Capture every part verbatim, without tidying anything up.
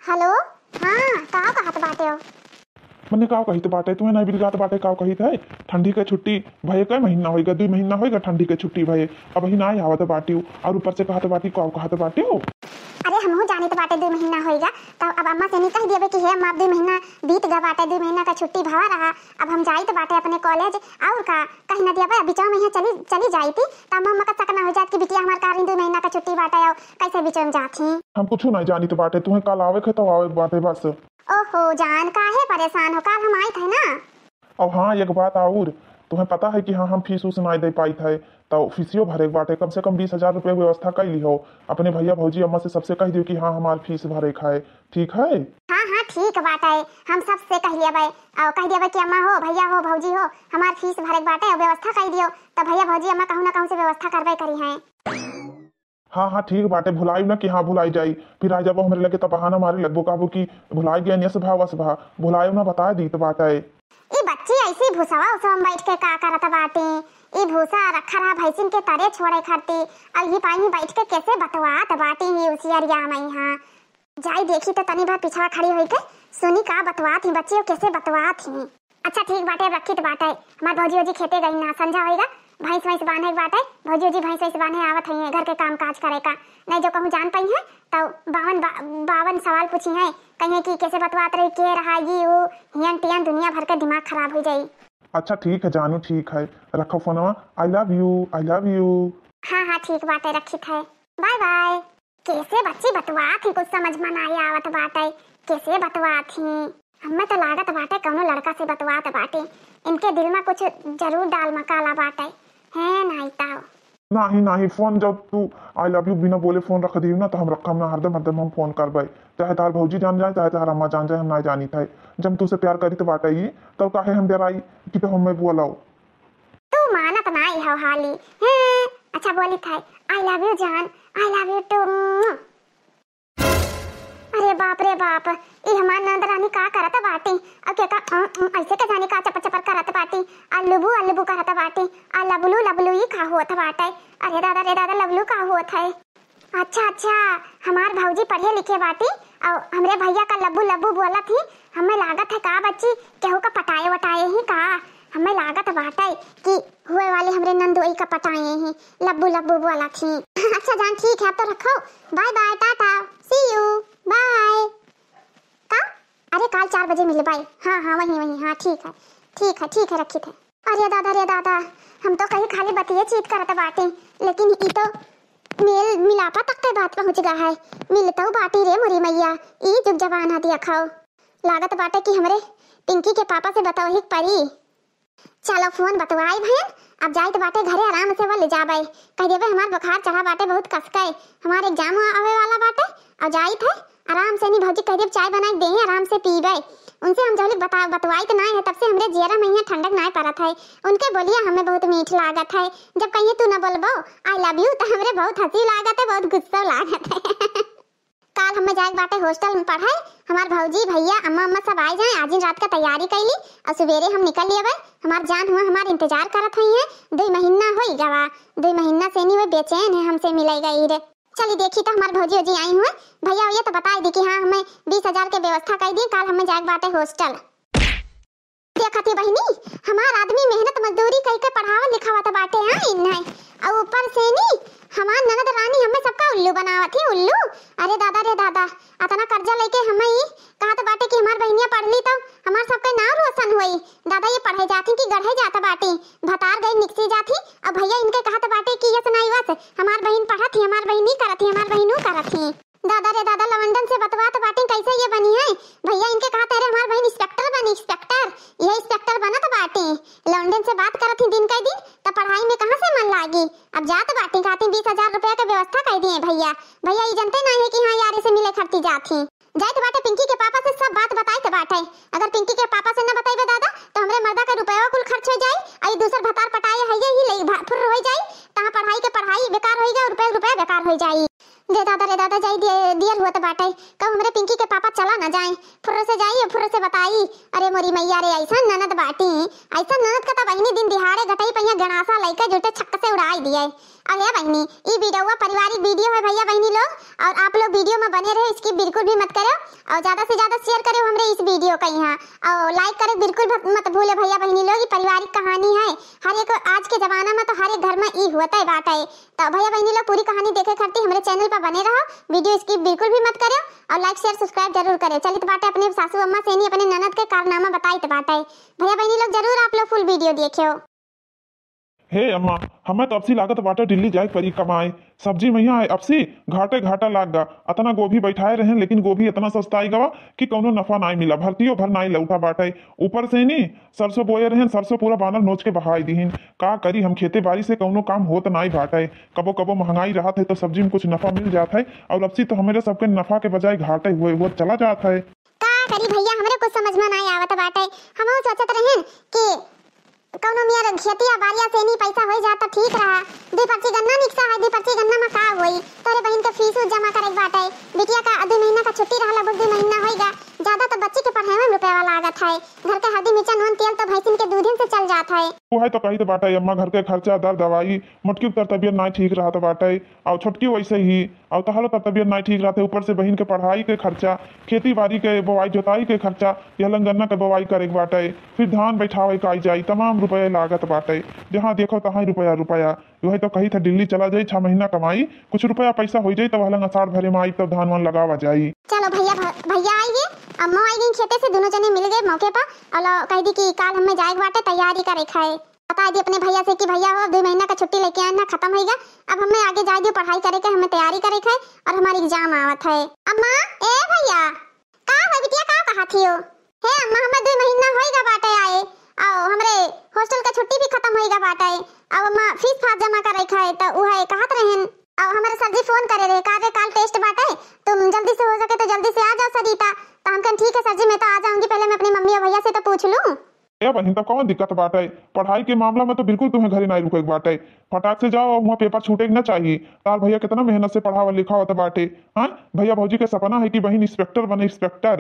हेलो, हाँ, का कहत बाटे हो? मने का कहित बाटे, तुहे नाहीं बिलगात बाटे, का कहित है? ठंडी के छुट्टी भये कै महीना होइगा, दुइ महीना होइगा ठंडी के छुट्टी भये, अबहीं नाहीं आवत बाटिउ, और ऊपर से कहत बाटी, का कहत बाटिउ? अरे हमहू जानित बाटे दुइ महीना होइगा, तब अब अम्मा से नहीं कह दियबे कि हे अम्मा, अब दुइ महीना बीत गा बाटे, दुइ महीना का छुट्टी भवा रहा, अब हम जाइत बाटे अपने कॉलेज, और का कह न दियबे, बिचवा में यहाँ चली, चली जाइती, तब अम्मा का शक ना हो जात कि बिटिया हमार का रही दुइ महीना का छुट्टी बाटे, और कैसे बिचवा में जात ही? हम कुछ नहीं जानित बाटे, तुहे काल आवे के तो आवे बाटे बस। ओहो जान, काहे परेशान हो, काल हम आइत है ना। और हाँ, एक बात और, तुहे पता है कि हाँ, हम फीस उस नहीं दे पाइत है, तो फीसियो भरे के बाटे, कम से कम बीस हजार रुपये व्यवस्था कर ली हो। अपने भैया भौजी अम्मा से सबसे कह दियो कि हाँ, हमार फीस भरे के है, ठीक है? हाँ, हाँ, ठीक बाटे, हम सबसे कह लेबे, और कह देबे कि अम्मा हो, भैया हो, भौजी हो, हमार फीस भरे के बाटे, और व्यवस्था कर दियो, तब भैया भौजी अम्मा कहूँ ना कहूँ से व्यवस्था करबे करी हैं। हाँ, हाँ, ठीक बाटे, भुलाइब ना कि हाँ, भुलाई जाई। फिर आ जाबो हमरे लगे, तब बहाना मारे लगबो, कहबो कि भुलाई गया, यस भा, वस भा, भुलायो ना, बता दीत बाटे। ई बच्ची ऐसी भूसवा उसवा में बैठ के का करत बाटी? ई भूसा रखा रहा भैंसिन के तरे छोड़े खाती, और ई पानी बैठ के कैसे बतवात बाटी ई उसियरिया में यहाँ। जाई देखी तो तनी भर पिछवा खड़ी होई के सुनी का बतवात ही बच्ची, और कैसे बतवात ही। अच्छा ठीक बाटे, अब रखित बाटे, हमार भौजी ओजी खेते गई ना, संझा होइगा, भैंस वैंस बांधे के बाटे, भौजी ओजी भैंस वैंस बांधे आवत हइये घर के काम काज करे का, नहीं जो कहूँ जान पइहे तो बावन बा-, बावन सवाल पूछिहे, कहिए कि कैसे बतवात रही, के रहा, ये वो, हियन टियन दुनिया भर के दिमाग खराब हो जाई। अच्छा ठीक है जानू, ठीक है, रखो फोनवा, I love you, I love you। हाँ हाँ ठीक बाटे, रखित है, बाय बाय। कैसे बच्ची बतवात ही, कुछ समझ में नाहीं आवत बाटे, कैसे बतवात ही। हमें तो लागत बाटे कौनो लड़का से बतवात बाटे, इनके दिल में कुछ जरूर डाल मकाला बाटे, हैं नाहीं ताओ। नाहीं नाहीं, फोन जब तू I love you बिना बोले फोन रख दियो ना, तो हम रखम ना, हरदम हरदम हम फोन करबे, चाहे तार भौजी जान जाए, चाहे तार अम्मा जान जाए, हम ना जानी थे। जब तू से प्यार करी तो बाटे ही, तब काहे हम डराई कि तो हमें बोलाओ। तू मानत नाई हौ हाली। हैं, अच्छा बोलित है, I love you जान, I love you too। अरे बाप रे बाप, ई हमार ननद रानी का करत बाटी? अब के का, अं, अं, ऐसे के जानी का चपर चपर करत बाटी, आ लुबू, आ लुबू करत बाटी, आ लबलू, लबलू ई का होत बाटे? अरे दादा रे दादा, लबलू का होत है? अच्छा अच्छा, हमार भौजी पढ़े लिखे बाटी, और हमरे भैया का लब्बू लब्बू बोलत ही। हमें लागत है का बच्ची, केहू का पटाए वटाए ही का? हमें लागत बाटे कि हुए वाले हमरे नंदोई का पटाए ही, लब्बू लब्बू बोलत ही। अच्छा जान, ठीक है, अब तो रखो, bye bye, टाटा, see you, bye। का? अरे काल चार बजे मिलबे। हाँ हाँ, वहीं वहीं, हाँ ठीक है, ठीक है, ठीक है, रखित है। अरे दादा रे दादा, हम तो कहीं खाली बतिये चीत करत बाटी, लेकिन ई तो मेल मिलापा तक के बात पहुँच गा है। मिलतौ बाटी रे मोरी मैया, ई जुग जमाना देखौ। लागत बाटे कि हमरे पिंकी के पापा से बतौही के परी। चलो फोन बतवाई भैन, अब जाइत बाटे घरे आराम से वो ले जाबे। कह देबे हमार बुखार चढ़ा बाटे बहुत कसके, हमार exam आवे वाला बाटे, और जाइत है आराम से नी भौजी कह देब चाय बनाई दे, आराम से पीबे। उनसे हम जौलिक बता, बतवाइत नाय है, तब से हमरे जियरा में यहाँ ठंडक नाय परत है। उनके बोलिया हमें बहुत मीठ लागत है। जब कहिए तू ना बोलबो I love you, तो हमरे बहुत हंसी लागत है, बहुत गुस्सा लागत है। काल हमें जाए के बाटे hostel में पढ़े। हमार भौजी, भैया, अम्मा, अम्मा सब आए जाए। आजिन रात का तैयारी कैली और सुबेरे हम निकल लेबे। हमार जान हुआ हमार इंतजार करत हुई है। दुई महीना होई गवा, दुई महीना से नी वो बेचैन है हमसे मिले गई रे। चली देखी तो हमार भौजी ओजी आई हुए, भैया भैया तो बताई दी कि हाँ हमें बीस हजार के व्यवस्था कर दी, काल हमें जाए के बाटे hostel। देखती बहिनी, हमार आदमी मेहनत मजदूरी कई के पढ़ावत लिखावत बाटे, हाँ, इन्हें। और ऊपर से नी, हमार ननद रानी हमें सबका उल्लू बनावत ही, उल्लू। अरे दादा रे दादा, अतना कर्जा लेके हमें ई कहत बाटे कि हमार बहिनिया पढ़ ली तो हमार सबके नाव रोशन होई। दादा ये पढ़े जाती कि गढ़े जात बाटी, भतार गई निकसी जाती। अब भैया इनके कहत बाटे कि यस नाई वस, हमार बहिन पढ़त ही, हमार बहिन ई करत ही, हमार बहिन ऊ करत ही। दादा रे दादा, लवंडन से बतवात बाटी, कैसे ये बनी है? भैया इनके कहत है, "रे हमार बहिन inspector बनी, inspector।" ये inspector बनत बाटी। लवंडन से बात करत ही दिन कई दिन, तब पढ़ाई में कहाँ से मन लागी? अब जात बाटी, कहती बीस हजार रुपया के व्यवस्था कर दिए भैया। भैया ये जनते नहीं है कि हाँ यार इसे मिले खर्ची जात ही। जाइत बाटे पिंकी के पापा से सब बात बताइत बाटे। अगर पिंकी के पापा से न बतइबे दादा, तो हमरे मर्दा का रुपया कुल खर्च हो जाई, और ये दूसर भतार पटाए है ये ही ले भा-, फुर्र हो जाई, तहाँ पढ़ाई के पढ़ाई बेकार होई गई और रुपया रुपया बेकार हो जाई। रे दादा, रे दादा, जाई दिए, दियल होत बाटे। कब हमरे पिंकी के पापा चला ना जाए, फुर्र से जाई और फुर्र से बताई। अरे मोरी मैया रे, ऐसा ननद बाटी, ऐसा ननद का त बहिनी दिन दिहाड़े गटई पहिया गणासा लइके जुटे छक्क से उड़ाई दिए। अब ए बहिनी, ई वीडियोवा पारिवारिक वीडियो है भैया बहिनी लोग, और आप लोग वीडियो में बने रहे, skip बिल्कुल भी मत करो और ज्यादा से ज्यादा share करो हमरे इस वीडियो का यहाँ, और like करे बिल्कुल मत, मत भूले भैया बहिनी लोग। ई पारिवारिक कहानी है, हर एक आज के जमाना में तो हर एक घर में ई होते बाटे। तो भैया बहिनी लोग पूरी कहानी देखे खातिर हमरे channel पर बने रहो, वीडियो skip बिल्कुल भी मत करो और like share subscribe जरूर करो। चलित बाटे अपने सासू अम्मा सेनी अपने ननद के कारनामा बताइत बाटे। भैया बहिनी लोग जरूर आप लोग full वीडियो देखियो। हे अम्मा, हमें तो अपसी लागत बाटे दिल्ली जाए परी कमाए। सब्जी महिया है अपसी, घाटे घाटा लाग गा। अतना गोभी बैठाए रहेन, लेकिन गोभी अतना सस्ताई गवा कि कौनो नफा नाई मिला, भरतियो भर नाई लौटा बाटे। ऊपर से नी सरसों बोए रहेन, सरसों पूरा बानर नोच के बहाई दिहिन। का करी हम, खेते बारी से कौनो काम होत नाई बाटे। कबो कबो महंगाई रहत है तो सब्जी में कुछ नफा मिल जात है, और अपसी तो हमरे सबके नफा के बजाय घाटे हुए हुए चला जात है। का करी भैया, हमरे कुछ समझ में नाई आवत बाटे। हमहू सोचत रहेन कि कौनो मियर खेतिया बारिया से नी पैसा होई जात त ठीक रहा। दुई पर्ची गन्ना निकसा है, दुई पर्ची गन्ना में का होई? तोरे बहिन के फीस जमा करे के बाटे। बिटिया का दुई महीना का छुट्टी रहा, लगभग दुई महीना होई गा। ज्यादा तो बच्ची के पढ़ाई में रुपया लागत है। घर के हल्दी मिर्चा नून तेल तो भैंसिन के दूधिन से चल जात है। वो है तो कही तो बाटे अम्मा, घर के खर्चा, दर दवाई, मोटकी उतर तबियत नाई ठीक रहत बाटे, और छोटकी वैसे ही, और तहरो तब तबियत नाई ठीक रहत है। ऊपर से बहिन के पढ़ाई के खर्चा, खेती बाड़ी के बोआई जोताई के खर्चा, यह लंगन्ना के बोआई करे के बाटे, फिर धान बैठावे के आई जाई, तमाम रुपये लागत बाटे। जहाँ देखो तहाँ ही रुपया रुपया। वही तो कही था दिल्ली चला जाई, छह महीना कमाई, कुछ रुपया पैसा हो जाई, तब हलंग अषाढ़ भरे में आई, तब धान वान लगावा जाई। चलो भैया, भ-, भैया आई गए, अम्मा आई गई खेते से, दोनों जने मिल गए मौके पर। और लो, कह दी कि काल हमें जाए के बाटे, तैयारी करे खाए। बता दी अपने भैया से कि भैया हो, अब दुई महीना का छुट्टी लेके आए ना, खत्म होइगा, अब हमें आगे जाए दियो, पढ़ाई करे के हमें तैयारी करे खाए और हमारी exam आवत है। अम्मा, ए भैया, का हो बिटिया, का कहा थी हो? हे अम्मा, हमें दुई महीना होइगा बाटे आए, और हमरे hostel का छुट्टी भी खत्म होइगा बाटे, और अम्मा फीस फास जमा करे खाए, तो उहे कहत रहेन, और हमारे सर जी फोन करे रहे, कहा रे काल test बाटे, तुम जल्दी से हो सके तो जल्दी से आ जाओ सरिता। तो हम कहें ठीक है सर जी, मैं तो आ जाऊंगी, पहले मैं अपनी मम्मी और भैया से तो पूछ लूं। ए बहिन, तब कौन दिक्कत बाटे? पढ़ाई के मामला में तो बिल्कुल तुम्हें घरे नाई रुके के बाटे। फटाक से जाओ, वहाँ paper छूटे के ना चाहिए। तार भैया कितना मेहनत से पढ़ावा लिखावत बाटे। हाँ, भैया भौजी के सपना है कि बहिन inspector बने, inspector।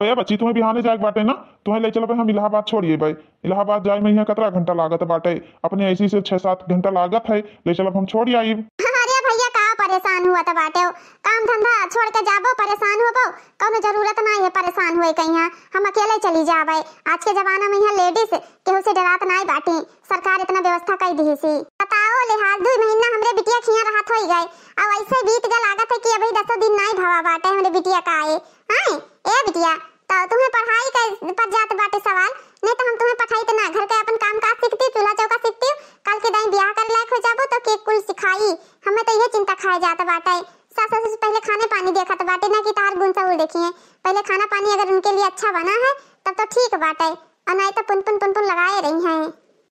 तो ए बच्ची, तुम्हें बिहाने जाए के बाटे ना, तुम्हें ले चलबे हम इलाहाबाद छोड़ अइबे। इलाहाबाद जाए में यहाँ कतरा घंटा लागत बाटे, अपने ऐसी से छह सात घंटा लागत है, ले चलब हम छोड़ आइब। अरे भैया, का परेशान हुआ त बाटे हो? काम धंधा छोड़ के जाबो, परेशान होबो, कौनो जरूरत ना है परेशान होए के। यहाँ हम अकेले चली जाबे। आज के जमाना में यहाँ ladies केहू से डरात नाई बाटी, सरकार इतना व्यवस्था कई दिहिसी। बताओ ले हाल, दुई महीना हमरे बिटिया खिया रहत होई गए, अब ऐसे बीत गए, लागत है कि अभी दसों दिन नाई भवा बाटे हमरे बिटिया का आए। आए, ए बिटिया, तो तुम्हें पढ़ाई के पर जात बाटे सवाल, नहीं तो हम तुम्हें पठाइत ना, घर के अपन काम काज सीखती, चूल्हा चौका सीखती, कल के दाई ब्याह करे लायक हो जाबो तो के कुल सिखाई, हमें तो ये चिंता खाए जात बाटे। सास ससुर पहले खाने पानी देखत बाटे ना कि तार गुण सहूर देखिए, पहले खाना पानी अगर उनके लिए अच्छा बना है तब तो ठीक बाटे, और नहीं तो पुन पुन पुन पुन लगाए रही हैं।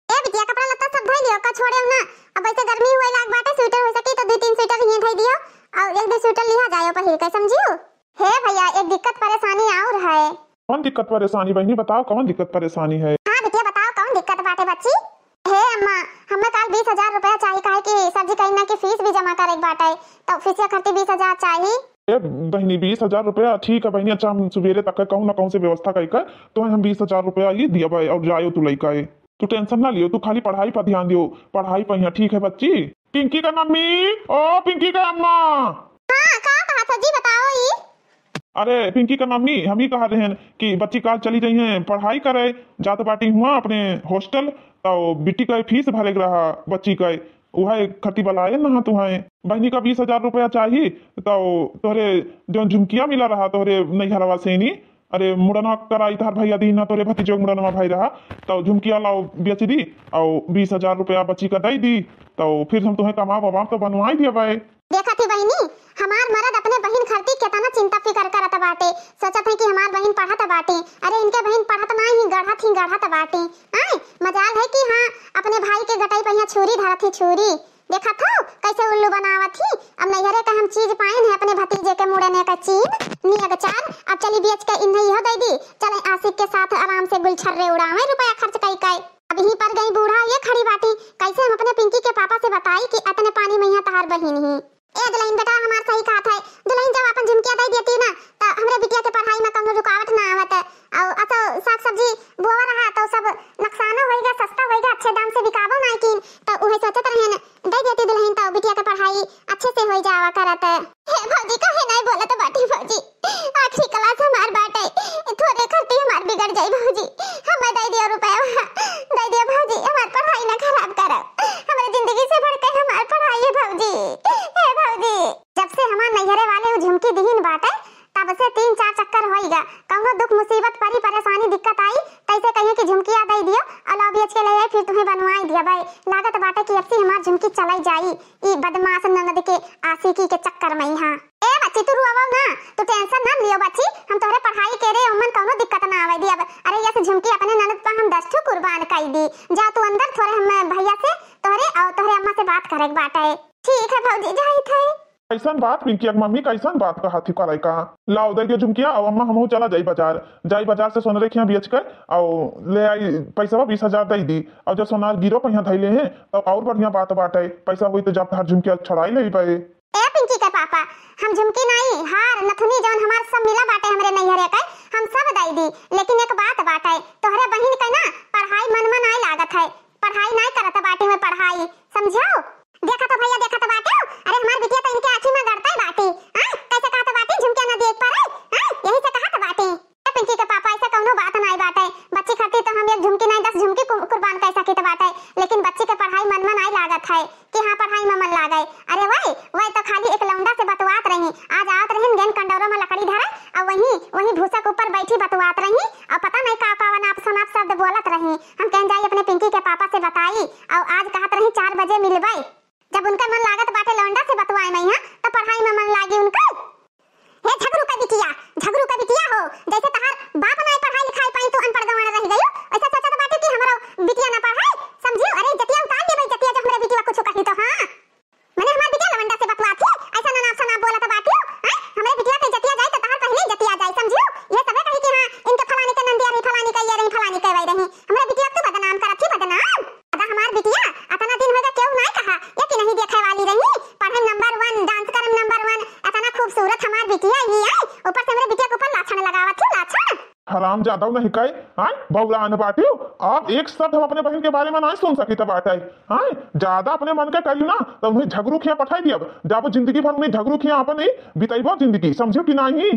ए बिटिया, कपड़ा लत्ता सब धोई लियो, का छोड़े ना, अब ऐसे गर्मी हुए लाग बाटे, sweater हो सकी तो दो तीन sweater ही धोई दियो, और एक दो sweater लिहा जायो पहिर के, समझियो। हे भैया, एक दिक्कत परेशानी और है। कौन दिक्कत परेशानी बहिनी, बताओ कौन दिक्कत परेशानी है? हाँ बिटिया, बताओ कौन दिक्कत बाटे बच्ची? हे अम्मा, हमें काल बीस हजार रुपया चाही, काहे कि सर जी कही ना कि फीस भी जमा करे के बाटे, तो फीस खातिर बीस हजार चाही। ए बहिनी, बीस हजार रुपया ठीक है बहिनी, अच्छा हम सुबेरे तक कहूँ ना कहूँ से व्यवस्था कई कर तो हम बीस हजार रुपया ये दिया भाई, और जायो तू लइका है, तू tension ना लियो, तू खाली पढ़ाई पर ध्यान दियो, पढ़ाई पर यहाँ, ठीक है बच्ची? पिंकी का मम्मी, ओ पिंकी का अम्मा। हाँ, का कहा था जी, बताओ ई। अरे पिंकी का मम्मी, हम ही कहा रहे हैं कि बच्ची काल चली जाई हैं पढ़ाई करे, जात बाटी हुआ अपने hostel, तो बिट्टी का फीस भरे के रहा बच्ची का, उहे खती बलाए ना तुहे। बहिनी का बीस हजार रुपया चाही, तो तोहरे जो झुमकिया मिला रहा तोहरे नैहरवा सेनी, अरे मुड़नवा कराई तोहर भैया दीन ना, तोहरे भतीजो मुड़नवा भाई रहा, तो झुमकिया लाओ बेच दी, और बीस हजार रुपया बच्ची का दे दी, तो फिर हम तुहे कमा बबाम तो बनवाई दिया भाई। देखा थी बहिनी, हमार मरद अपने बहिन खातिर केतना चिंता फिकर करत बाटे, सोचत है कि हमार बहिन पढ़त बाटे। अरे इनके बहिन पढ़त नाई ही, गढ़त ही गढ़त बाटे। आए, मजाल है कि हाँ, अपने भाई के गटई पहिया छुरी धरत ही, छुरी। देखत हो कैसे उल्लू बनावत ही। अब नैहरे का हम चीज पाइन है अपने भतीजे के मुड़ने का चीन, नियगचार। अब चली बेच के इन्हें इहो दे दी, चले आशिक के साथ आराम से गुलछर्रे उड़ावे, रुपया खर्च कई कई। अब यहीं पर गई बूढ़ा, ये खड़ी बाटी, कैसे हम अपने पिंकी के पापा से बताई कि अतने पानी में यहाँ तहार बहिन ही। ए दुल्हन बेटा, हमार सही ए भौजी, हमें दे दियो रुपया, दे दियो भौजी, हमार पढ़ाई ना खराब करो। हमरे जिंदगी से बढ़ के हमार पढ़ाई है भौजी। ए भौजी, जब से हमार नैहरे वाले उ झुमकी दिहिन बाटे, तब से तीन चार चक्कर होइगा। कौनो दुख मुसीबत परी, परेशानी दिक्कत आई, तैसे कहिए कि झुमकिया दे दियो और लो बेच के ले आई, फिर तुम्हें बनवाई दिया भाई। लागत बाटे कि अब से हमार झुमकी चलाई जाई, ई बदमाश ननद के आशिकी के चक्कर में। हाँ ए बच्ची, तू रोवो ना, तू tension ना लियो बच्ची, हम तोहरे पढ़ाई के रे, ओमन कौनो दिक्कत ना आवे दी। अब अरे यस झुमकी अपने ननद पर हम दस ठो कुर्बान कई दी। जा तू अंदर, थोड़े हम भैया से तोहरे और तोहरे अम्मा से बात करे के बाटे। ठीक है भौजी, जाइत है। कैसन बात पिंकी के मम्मी, कैसन बात कहा थी करे का? लाओ दे दियो झुमकिया, अब अम्मा हमहू चला जाई बाजार, जाई बाजार से सोनरे खिया बेच कर और ले आई पैसा बीस हजार दे दी, और जब सोनार गिरो पहिया धैले हैं तो और बढ़िया बात बाटे, पैसा हुई तो जब हर झुमकिया छड़ाई ले बे। ए पिंकी के पापा, हम झुमकी नाई, हार, नथुनी जौन हमार सब मिला बाटे हमरे नैहरे के, हम सब दई दी, लेकिन एक बात बाटे, तोहरे बहिन के ना पढ़ाई मन में नाई लागत है, पढ़ाई नाई करत बाटे में पढ़ाई, समझो? देखा तो भैया, देखा तो बाटे, अरे हमार बिटिया तो इनके आँखी में गड़ते बाटे, हाँ? कैसे कहत बाटे, झुमकिया ना देख पा रहे, हाँ? यही से कहत बाटे। ए पिंकी के पापा, ऐसा कौनो बात नाई बाटे, बच्ची खातिर तो हम एक झुमकी नाई, दस झुमकी कु-, कुर्बान कर सकित बाटे, लेकिन बच्ची के पढ़ाई मन में नाई लागत है। कि हाँ पढ़ाई में मन लागे। अरे वही, वही तो खाली एक लौंडा से बतुआत रही। आज आवत रही गेन कंडौरा में लकड़ी धरे, और वही, वही भूसा के ऊपर बैठी बतुआत रही, और पता नहीं का का अनाप शनाप शब्द बोलत रही। हम कहन जाई अपने पिंकी के पापा से बताई, और आज कहत रही चार बजे मिलबे। जब उनका मन लागत बाटे लौंडा से बतुआए में, यहाँ तो पढ़ाई में मन लागी उनका। हे झगरू का बिटिया, झगरू का बिटिया हो, जैसे तहार बाप ना पढ़ाई लिखाई पाई, तू अनपढ़ गंवार रह गयो, ऐसा सोचत बाटे कि हमरो बिटिया ना पढ़ाई, समझियो? अरे इज्जतिया उतार लेबे, इज्जतिया जो हमरे बिटिया कुछ कही तो। हाँ, मने हमार बिटिया लवंडा से बतुआ थी, ऐसा ना नाम सना बोलत बाटियो, हैं? हमरे बिटिया के इज्जतिया जाए तो तहार पहले इज्जतिया जाए, समझियो? ये सबे कही कि हाँ, इनके फलानी के नंदिया रही, फलानी के ये रही, फलानी के वही रही, हमरे बिटिया के तू बदनाम करत थी, बदनाम। अदा हमार बिटिया, अतना दिन होगा केहू नाई कहा, ये कि नहीं देखे वाली रही, पढ़े में number one, dance करे में number one, अतना खूबसूरत हमार बिटिया ही है, ऊपर से हमरे बिटिया के ऊपर लाछन लगावत ही, लाछन। हराम जादव नहीं कहे, आय, बौला अन बाटियो, आप एक शब्द हम अपने बहन के बारे में नाई सुन सकित बाटे, आय, ज्यादा अपने मन के करियो ना, तो उन्हें झगरू खिया पठाई दियब, जाबो जिंदगी भर उन्हें झगरू खिया अपन ही बिताइबो जिंदगी, समझियो कि नहीं?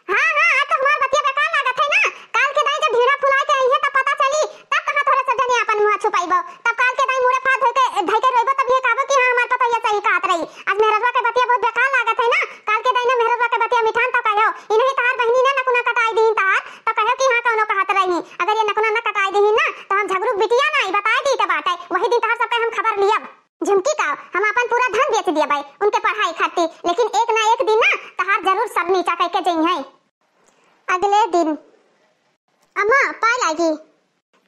हाँ, हाँ, आज तो हमार बतिया बेकार लागत है ना। काल के दाई जब ढीढ़ा फुलाए के अइहे तब पता चली, तब कहाँ तोहरे सब जने आपन मुँह छुपाइबो। तब काल के दाई मुड़े फाड़ धोके, धइके रोइबो तब ये कहबो कि हाँ, हमार पतोहिया सही कहत रही। आज मेहररुआ के बतिया बहुत बेकार लागत है ना। काल के दाई ना मेहररुआ के बतिया मिठान तो कहो, इन्हें तहार बहिनी ने नकुना कटाई दीन तहार, तो कहो कि हाँ, कौनो कहत रही। अगर ये नकुना न कटाई दीन ना, तो हम झगरू बिटिया ना, ई बताए दी तो बाटे। वही दिन तहार सबके हम खबर लियब। झुमकी का हम आपन पूरा धन बेच दिया बाई उनके पढ़ाई खातिर, लेकिन एक ना एक दिन ना तहार जरूर सर नीचा करके जइहैं। अगले दिन, अम्मा, पाए लागी।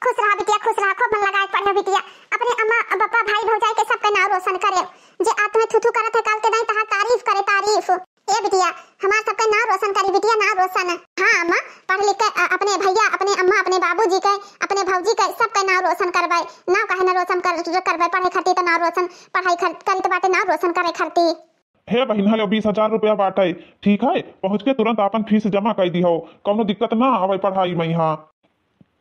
खुश रहा बिटिया, खुश रहा, खूब मन लगाए के पढ़े बिटिया। अपने अम्मा, पापा, भाई, भौजाई के सबके नाव रोशन करे। जे आज तुम्हें थू थू करत है, काल के दाई तहार तारीफ करे, तारीफ। ए बिटिया, हमार सबके नाव रोशन करी बिटिया, नाव रोशन। हाँ अम्मा, पढ़ लिख के, अ, अपने भैया, अपने अम्मा, अपने बाबूजी के, अपने भौजी के, सबके नाव रोशन करबे। नाव काहे ना रोशन कर, करबे? पढ़े खातिर तो नाव रोशन, पढ़ाई कर, करी तो बाटे नाव रोशन करे खातिर। हे बहिन, हलो बीस हजार रुपया बाटे, ठीक है, पहुँच के तुरंत आपन फीस जमा कर दिहो, कौनो दिक्कत ना आवे पढ़ाई में। हाँ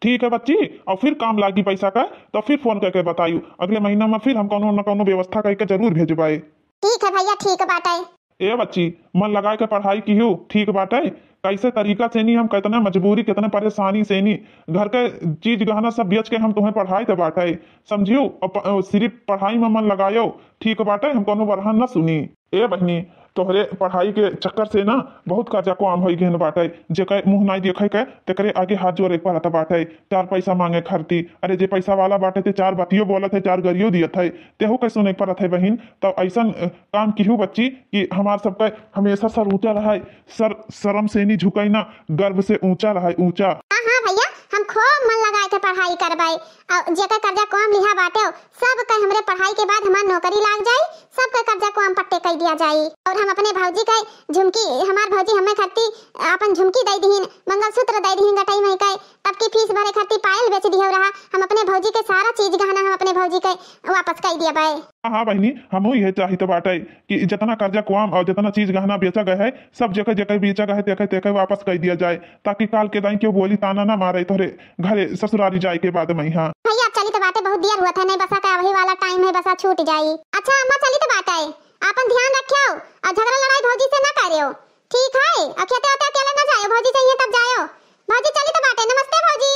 ठीक है बच्ची, और फिर काम लागी पैसा का तो फिर फोन करके बतायू, अगले महीना में फिर हम कौनो न कौनो व्यवस्था करके जरूर भेजबाए। ठीक है भैया, ठीक बाटे। ए बच्ची, मन लगाए के पढ़ाई किहू, ठीक बाटे। कैसे तरीका से नी, हम कितना मजबूरी, कितना परेशानी से नी, घर के चीज गहना सब बेच के हम तुम्हें पढ़ाई तो बाटे, समझियो। और प-, सिर्फ पढ़ाई में मन लगायो, ठीक बाटे, हम कौनो बरहन न सुनी। ए बहिनी, तोहरे पढ़ाई के चक्कर से ना बहुत कर्जा को आम होई गहन बाटे, जेकर मुँह नाई देखे के, तेकरे आगे हाथ जोड़े पड़त बाटे, चार पैसा मांगे खरती। अरे जे पैसा वाला बाटे ते चार बतियो बोलत है, चार गरियो दियत है, तेहू के सुने पड़त है बहिन। तो ऐसन, अ, काम किहू बच्ची कि हमार सबके हमेशा सर ऊंचा रहे, सर शर्म से नी झुकाई ना, गर्व से ऊंचा रहे, ऊंचा। हाँ, हाँ भैया, हम खूब मन लगाए के पढ़ाई करबाई। और जेकर कर्जा कम लिहा बाटे, सब के हमरे पढ़ाई के बाद हमार नौकरी लाग जाई, सब के कर्जा कम पट्टे कर दिया जाई। और हम अपने भौजी के झुमकी, हमार भौजी हमें खरती अपन झुमकी दे दीहिन, मंगलसूत्र दे दीहिन गटई में के, तब की फीस भरे खरती पायल बेच दियो रहा। हम अपने भौजी के सारा चीज गहना हम अपने भौजी के वापस कर दिया बाय। हाँ, हाँ बहिनी, हमहू यह चाहित बाटे कि जितना कर्जा कुआम और जितना चीज गहना बेचा गए है, सब जेकर जेकर बेचा गए है, तेकर तेकर वापस कर दिया जाए, ताकि काल के दाई केहू बोली ताना ना मारे तोहरे घरे ससुरारी जाए के बाद में। हाँ भैया, अब चली तो बाटे, बहुत देर हुआ था, नहीं बसा का वही वाला टाइम है, बसा छूट जाई। अच्छा अम्मा, चली तो बाटे, आपन ध्यान रखियो और झगड़ा लड़ाई भौजी से ना करियो, ठीक है? और खेते वेते अकेले ना जायो, भौजी चाहिए तब जायो। भौजी चली तो बाटे, नमस्ते भौजी।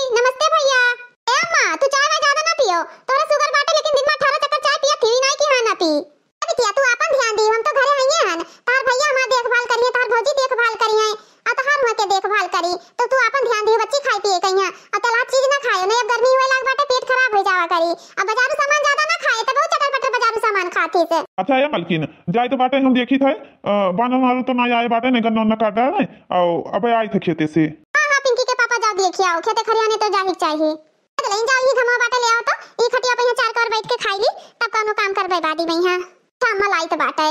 अच्छा ए मलकिन, जाइत बाटे हम देखित है, अ, बानर वानर तो ना आए बाटे, नहीं गन्ना उन्ना काट रहे, और अबे आइत है खेते से। हाँ, हाँ, पिंकी के पापा जाओ देखि आओ, खेते खरियाने तो जाही के चाही। चल, इन जाओ, ई घमवा बाटे ले आओ तो, ई खटिया पे यहाँ चार कवर बैठ के खाई ली, तब कौनो काम करबे बादी में यहाँ। शाम लाइत बाटे।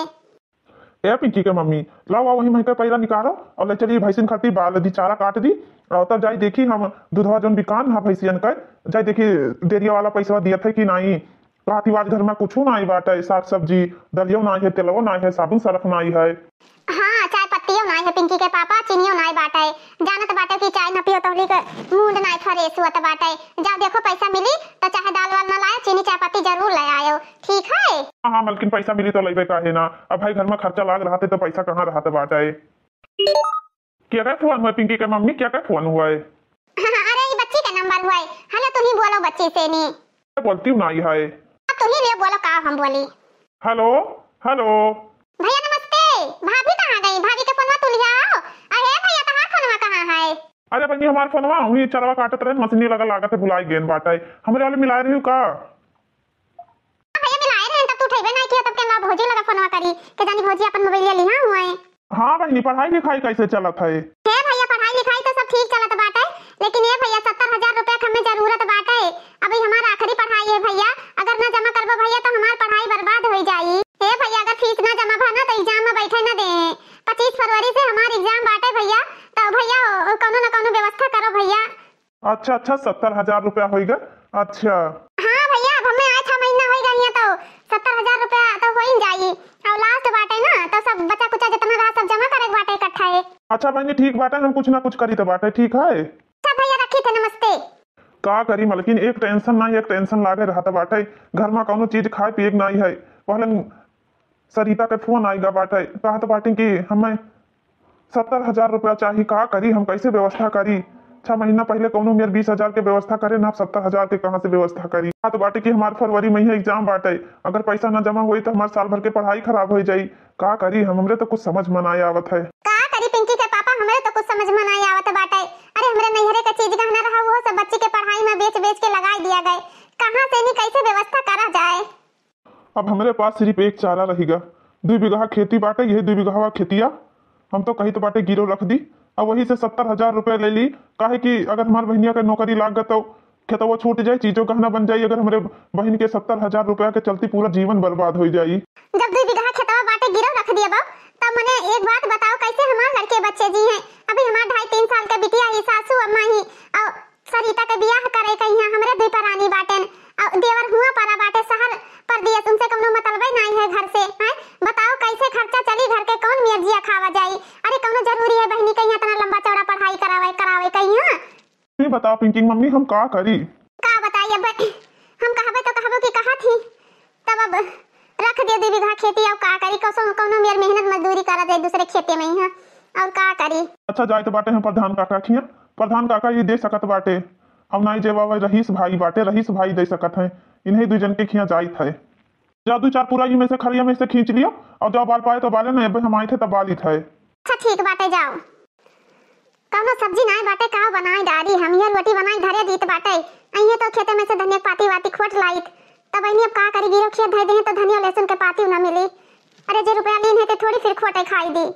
ए पिंकी के मम्मी, लाओ, आओ, वही मही के पैरा निकालो और ले चली भैंसिन खातिर बाल दी, चारा काट दी, और तब जाई देखी हम दूधवा जौन बिकान हा भैंसियन का, जाई देखी डेरिया वाला पैसवा दियत है कि नाई। कहती आज घर में कुछ नाई बाटे, साग सब्जी, दलियो नाई है, तेलवो नाई है, साबुन सरफ नाई है। हाँ, चाय पत्तियो नाई है पिंकी के पापा, चीनियो नाई बाटे। जानत बाटे कि चाय न पियो तोहली के मूड नाई फ्रेश होत बाटे। जाओ देखो पैसा मिली तो चाहे दाल वाल ना लायो, चीनी चाय पत्ती जरूर ले आयो, ठीक है? हाँ, हाँ, मलकिन पैसा मिली तो लेबे काहे ना, अब भाई घर में खर्चा लाग रहते तो पैसा कहाँ रहत बाटे। क्या का फोन हुआ पिंकी के मम्मी, क्या का फोन हुआ है? अरे, ई बच्ची के नंबर हुआ है। हेलो, तू ही बोलो बच्ची से नी। बोलती हूँ ना, ये है। अब तू ही ले बोलो, का हम बोली। हेलो, हेलो। भैया नमस्ते। भाभी कहाँ गई? भाभी के फोनवा तू लिया आओ। अरे भैया, तहार फोनवा कहाँ है? अरे बहनी, हमार फोनवा वही चरवा काटत रहे, मशीनी लगा, लागत है भुलाई गेन बाटे। हमरे वाले मिलाए रही का? भैया मिलाए रहे, तब तू उठेबे नहीं किया, तब के ला भौजी लगा फोनवा करी, के जानी भौजी अपन मोबाइल लिहा हुआ है। हाँ बहनी, पढ़ाई लिखाई कैसे चलत है? हे भैया, पढ़ाई लिखाई तो सब ठीक चलत बाटे, लेकिन ये भैया, सत्तर हजार रुपया के हमें जरूरत बाटे। अभी हमार आखिरी पढ़ाई है भैया, अगर ना जमा करबो भैया, तो हमार पढ़ाई बर्बाद हो जाई। हे भैया, अगर फीस ना जमा भा ना, तो एग्जाम में बैठे ना दे। पच्चीस फरवरी से हमार एग्जाम बाटे भैया, तो भैया, ओ, ओ, कौनो ना कौनो व्यवस्था करो भैया। अच्छा, अच्छा, सत्तर हजार रुपया होइगा। अच्छा। हाँ भैया, अब हमें आए छह महीना होइगा हियाँ, तो सत्तर हजार रुपया तो हो ही जाई। और लास्ट बाटे ना, तो सब बचा कुचा जितना रहा, सब जमा करे के बाटे इकट्ठा है। अच्छा बहनी, ठीक बाटे, हम कुछ ना कुछ करी तो बाटे, ठीक है। अच्छा भैया, रखी थे, नमस्ते। का करी मलकिन, एक टेंशन ना एक टेंशन लागे रहत बाटे। घर में कौनो चीज खाए पिए के नाई है। पहले सरिता के फोन आइगा बाटे, कहत बाटे कि हमें सत्तर हजार रुपया चाही, का करी हम, कैसे व्यवस्था करी? छह महीना पहले कौनो मेर बीस हजार के व्यवस्था करे ना, अब सत्तर हजार के कहाँ से व्यवस्था करी? कहत बाटे कि हमार फरवरी महीना एग्जाम बाटे, अगर पैसा ना जमा होई तो हमार साल भर के पढ़ाई खराब हो जाई। का करी हम, हमरे तो कुछ समझ में ना आवत है। का करी पिंकी के पापा, हमरे तो कुछ समझ में ना आवत बाटे। अरे हमरे नैहरे का चीज गहना रहा, वो सब बच्ची के पढ़ाई में बेच बेच के लगाई दिया गए, कहाँ से नी कैसे व्यवस्था करा जाए? अब हमरे पास सिर्फ एक चारा रहिगा, दुई बीघा खेती बाटे, यही दुई बीघा खेतिया हम तो कहित बाटे गिरो रख दी, अब वही से सत्तर हजार रुपया ले ली, काहे कि अगर हमार बहिनिया के नौकरी लाग गए तो खेतवा छूट जाए, चीजों गहना बन जाई, अगर हमरे बहिन के सत्तर हजार रुपया के चलती पूरा जीवन बर्बाद हो जाई। जब दुई बीघा खेतवा बाटे गिरो रख दिया बा, तब मने एक बात बताओ, कैसे हमार लड़के बच्चे जी हैं? अभी हमार ढाई तीन साल के बिटिया ही, सासू अम्मा ही, और सरिता के बियाह करे के यहाँ हमरे दुई परानी बाटेन, अउ देवर हुआ परा बाटे शहर परदेस, उनसे कौनो मतलबे नाई है घर से, हैं? बताओ कैसे खर्चा चली घर के, कौन मेर जिया खावा जाई? अरे कौनो जरूरी है बहिनी के यहाँ इतना लंबा चौड़ा पढ़ाई करावे, करावे के यहाँ? ये बताओ पिंकी मम्मी, हम का करी? का बताई अब, हम कहबे तो कहबो कि कहा थी, तब अब रख दे दुई बीघा खेती, अब का करी? कसो कौनो मेर मेहनत मजदूरी करा दे दूसरे खेते में यहाँ, और का करी? अच्छा, जाए तो बाटे हम प्रधान काका खिया, प्रधान काका ये दे सकत बाटे, और नाई जे बाबा रहीस भाई बाटे, रहीस भाई दे सकत है, इन्हें दुई जन के खिया जाइत है। जा दुई चार पूरा ई में से खरिया में से खींच लियो, और जब बाल पाए तो बाले, नहीं अब हम आए थे तब बालित है। अच्छा ठीक बाटे, जाओ। कौनो सब्जी नाई बाटे, का बनाई डारी हम, ये रोटी बनाई धरे दीत बाटे, अइहे तो खेते में से धनिया के पाती वाती खोट लाइत, तब अइनी अब का करी, गिरो खेत धर देहे तो धनिया लहसुन के पाती ना मिली। अरे जे रुपया लीन है ते थोड़ी फिर खोटे खाई दी।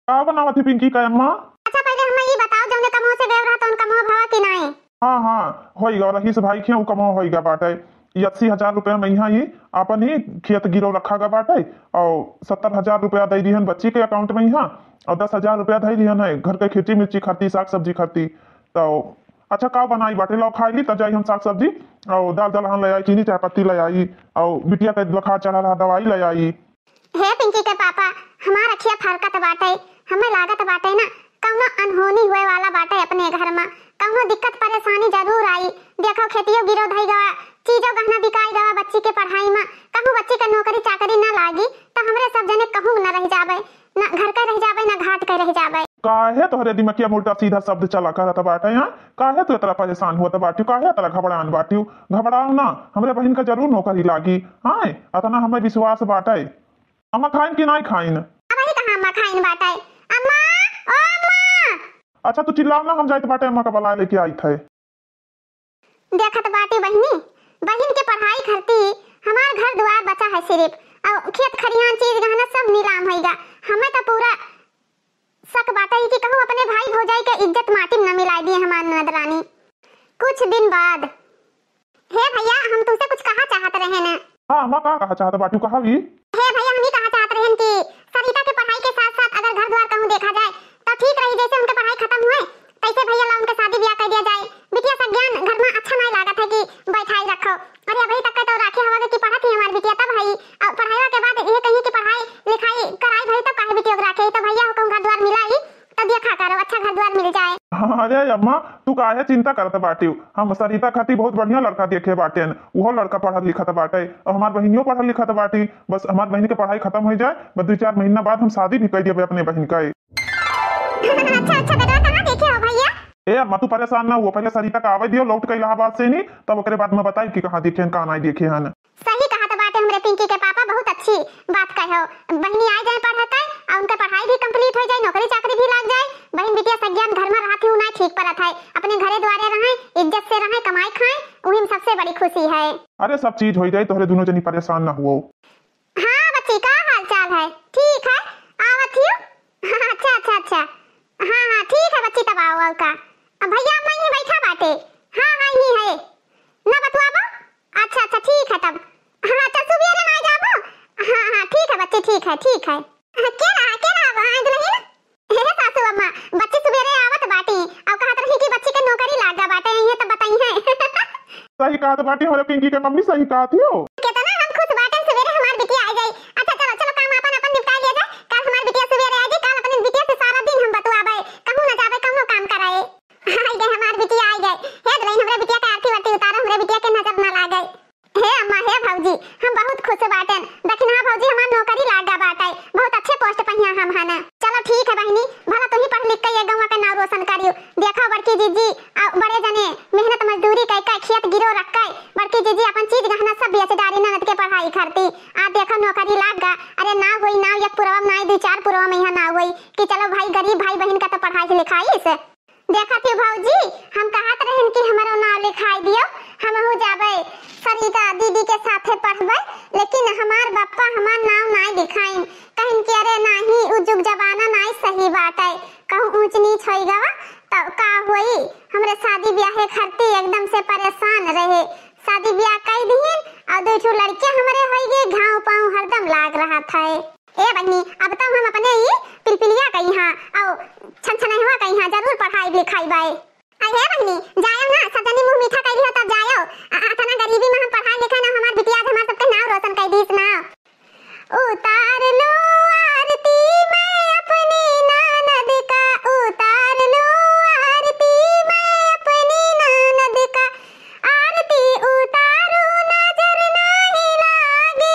का बनावत है पिंकी का अम्मा? अच्छा पहले हमें ये बताओ, जौने कमो से बेव रहा तौन कमो भवा कि नाई? हाँ, हाँ, होइगा, रहीस भाई खिया उ कमो होइगा बाटे। ई अस्सी हजार रुपया में यहाँ ही आपन ही खेत गिरो रखा गा बाटे, और सत्तर हजार रुपया दे दिहन बच्ची के अकाउंट में यहाँ, और दस हजार रुपया दे दिहन है घर के खेती मिर्ची खाती, साग सब्जी खाती। तो अच्छा का बनाई बाटे, लाओ खाई ली, तब जाई हम साग सब्जी और दाल दलहन ले आई, चीनी चाय पत्ती ले आई, और बिटिया के बुखार चढ़ा रहा दवाई ले आई। हे पिंकी के पापा, हमार अखिया फरकत बाटे, हमें लागत बाटे ना, कौनो अनहोनी हुए वाला बाटे अपने घर में, कौनो दिक्कत परेशानी जरूर आई। देखो, खेतियो गिरो धई गवा, चीजो गहना बिकाई गवा बच्ची के पढ़ाई में, कहूँ बच्ची के नौकरी चाकरी ना लागी, तो हमरे सब जने कहूँ न रह जाबे, ना घर के रह जाबे, ना घाट के रह जाबे। काहे तोहरे दिमकिया में उल्टा सीधा शब्द चला करत बाटे, हाँ? काहे तू इतना परेशान होत बाट्यू? काहे इतना घबरान बाट्यू? घबराओ ना, हमरे बहिन का जरूर नौकरी लागी, हाँ? इतना हमें विश्वास बाटे। अम्मा खाइन कि नाई खाइन? अब ही कहाँ अम्मा खाइन बाटे? अम्मा, ओ अम्मा! अच्छा, तू चिल्लाओ ना, हम जाइत बाटे अम्मा का बुलाए लेके आइत है। देखत बाटी बहिनी, बहिन के पढ़ाई खरती हमार घर दुआर बचा है सिर्फ, अउ खेत खरिहान चीज गहना सब नीलाम होइगा। हमें तो पूरा शक बाटे कि कहूँ अपने भाई भौजाई के इज्जत माटी में न मिलाए दिए हमार ननद रानी। कुछ दिन बाद, हे भैया, हम तुमसे कुछ कहा चाहत रहेन। हाँ अम्मा, का कहा चाहत बाटू, कहा भी। हे भैया, हम ई कहा चाहत रहेन कि सरिता के पढ़ाई के साथ साथ अगर घर द्वार कहूँ देखा जाए तो ठीक रही, जैसे उनके पढ़ाई खत्म हुए तैसे भैया ला उनके शादी ब्याह कर दिया जाए। बिटिया सज्ञान घर में अच्छा नहीं लागत है कि बैठाई रखो। अरे अभी तक तो राखे हवा कि पढ़त ही हमार बिटिया तब है, और पढ़ाई के बाद ये कहीं कि पढ़ाई लिखाई कराई भाई तब काहे बिटिया के राखे, तो भैया हो कहूँ घर द्वार मिला ही तो देखा करो, अच्छा घर द्वार मिल जाए। अरे अम्मा, तू काहे चिंता करत बाटिउ? हम सरिता खातिर बहुत बढ़िया लड़का देखे बाटेन, उहो लड़का पढ़त लिखत बाटे और हमार बहिनियो पढ़त लिखत बाटी। बस हमार बहिन के पढ़ाई खत्म हो जाए, बस दो चार महीना बाद हम शादी भी कर देबे अपने बहिन का। अच्छा अच्छा बेटा, कहाँ देखे हो भैया? ए अम्मा, तू परेशान ना हुआ, पहले सरिता का आवे दियो लौट के इलाहाबाद से नहीं, तब ओकरे बाद में बताई कि कहाँ देखे हन, कहाँ नहीं देखे हन। सही कहा तो बाटे हमरे पिंकी के पापा, बहुत अच्छी बात कहो। बहिनी आ जाए पढ़ के, और उनका पढ़ाई भी complete हो जाए, नौकरी चाकरी भी लाग जाए। बहिन बिटिया सज्ञान घर में रहती हूँ ना ठीक परत है, अपने घरे द्वारे रहें, इज्जत से रहें, कमाए खाएं, वही में सबसे बड़ी खुशी है। अरे सब चीज हो जाए, तोहरे दोनों जनी परेशान ना हुओ। हाँ बच्ची, का हाल चाल है? ठीक है, आवत हियो। हाँ, अच्छा अच्छा अच्छा, हाँ हाँ ठीक है बच्ची, तब आओ, आओ का। अब भैया अम्मा यहीं बैठा बाटे। हाँ हाँ यहीं है, ना बतुआबो। अच्छा अच्छा ठीक है तब। हाँ चल सुबेरे ना जाबो। हाँ हाँ ठीक है बच्ची, ठीक है ठीक है। हाँ, के रहा के रहा वहाँ दुल्हन? हे सासू अम्मा, बच्ची सुबेरे आवत बाटी, अब कहत रही कि बच्ची के नौकरी लागा बाटे, ये तो बताई है। सही कहत बाटी, हमरे पिंकी के मम्मी सही कहत हियो। कितना हम खुश बाटे, सुबेरे हमार बिटिया आ गई। अच्छा चलो चलो, काम अपन अपन निपटा लिया जाए, कल हमार बिटिया सुबेरे आ गई, कल अपने बिटिया से सारा दिन हम बतुआबे, कहूँ न जाबे, कहूँ काम कराए। आ गए हमार बिटिया, आ गए। हे दुल्हन, हमरे बिटिया के आरती वारती उतारो, हमरे बिटिया के नजर न लागे। हे अम्मा, हे भौजी, हम बहुत खुश बाटेन। दखिनहा भौजी, हमार नौकरी लागा बाटे, बहुत अच्छे post पे हियाँ हम हन। चलो ठीक है बहिनी, भला तू ही पढ़ लिख के ये गौवा के नाव रोशन करियो। देखो बड़की जीजी, आ, बड़े जने मेहनत मजदूरी कई के खेत गिरो रख के बड़की जीजी अपन चीज गहना सब बेच डारी ननद के पढ़ाई खरती। आ देखो नौकरी लाग गा। अरे नाव होई नाव, एक पुरवा में नाई, दू चार पुरवा में यहाँ नाव होई कि चलो भाई, गरीब भाई बहिन का तो पढ़ाई लिखाई से। देखत ही भौजी, हम कहत रहन कि हमरो नाव लिखाई दियो, हमहू जाबे सरिता दीदी के साथे पढ़बे, लेकिन हमार बप्पा हमार नाव नाई लिखाइन, कहिन कि अरे नाही, उ जुग जमाना नाई सही बाटे, कहूँ ऊंच नीच होई गवा तब का होई। हमरे शादी ब्याहे खरती एकदम से परेशान रहे, शादी ब्याह कई दिहिन और दो ठो लड़के हमरे होई गए, घाव पाँव हरदम लाग रहत है। ए बहिनी, अब तो हम अपने ही पिलपिलिया कही हाँ और छनछनहवा कही हाँ जरूर पढ़ाई लिखाई बाए। अरे बहिनी, जायो ना, सब जनी मुँह मीठा कइली हो तब जायो। आ, आ, तना गरीबी में हम पढ़ाई लिखाई ना, हमार बिटिया आज हमार सबके नाव रोशन कइ दीस ना। उतार लो आरती मैं अपनी ननद का, उतार लो आरती मैं अपनी ननद का। आरती उतारू नजर नाही लागे,